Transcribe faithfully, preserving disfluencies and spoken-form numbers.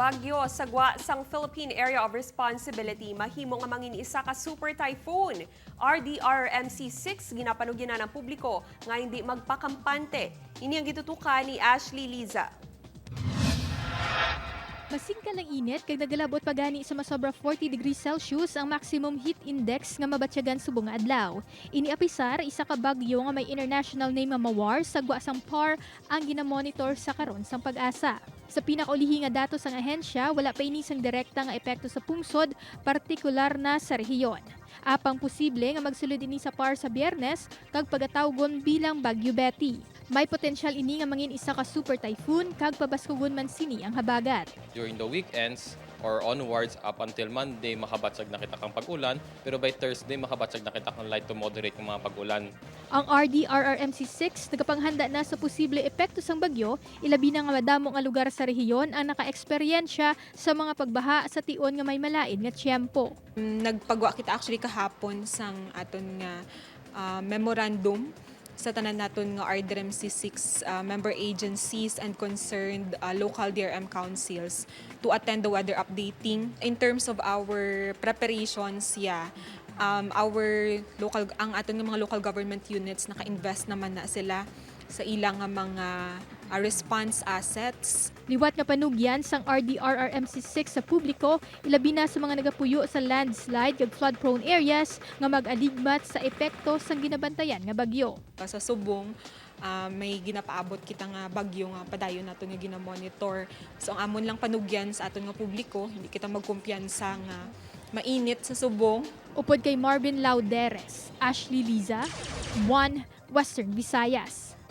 Bagyo sa gwa sang Philippine Area of Responsibility mahimo nga mangin isa ka super typhoon. R D R M C six ginapanugyanan ang publiko nga hindi magpakampante. Ini ang gitutukan ni Ashley Liza. Masingkal ang init kag nagalabot pa gani sa masobra forty degrees Celsius ang maximum heat index nga mabatyagan subong nga adlaw. Ini apisar, isa ka bagyo nga may international name nga Mawar sa gwa sang PAR ang ginamonitor sa karon sang PAGASA. Sa pinakaulihi nga datos sang ahensya, wala pa ini sang direkta nga epekto sa pungsod, partikular na sa rehiyon. Apang posible nga magsulod ini sa PAR sa Biyernes kag pagatawgon bilang Bagyo Betty. May potensyal ini nga mangin isa ka super typhoon kag pabaskugon man sini ang habagat. During the weekends or onwards up until Monday, makabatyag na kita kang pag-ulan, pero by Thursday, makabatyag na kita kang light to moderate nga mga pag-ulan. Ang R D R R M C six nagapanghanda na sa posible epekto sang bagyo, ilabi na nga madamo nga lugar sa rehiyon ang nakaeksperyensya sa mga pagbaha sa tion nga may malain nga tiyempo. Nagpagwa kita actually kahapon sang aton nga ah, memorandum sa tanan naton nga R D R M C six ah, member agencies and concerned ah, local D R M councils to attend the weather updating. In terms of our preparations, yeah, um, our local, ang aton nga mga local government units, naka-invest naman na sila sa ilang nga mga ah, response assets. Liwat nga panugyan sang R D R R M C six sa publiko, ilabi na sa mga nagapuyo sa landslide kag flood-prone areas nga mag-aligmat sa epekto sang ginabantayan nga bagyo. Sa Subong, ah, may ginapaabot kita nga bagyo nga padayon nato nga ginamonitor. So ang amon lang panugyan sa aton nga publiko, hindi kita magkumpiyansa nga mainit sa Subong. Upod kay Marvin Lauderes, Ashley Liza, One Western Visayas.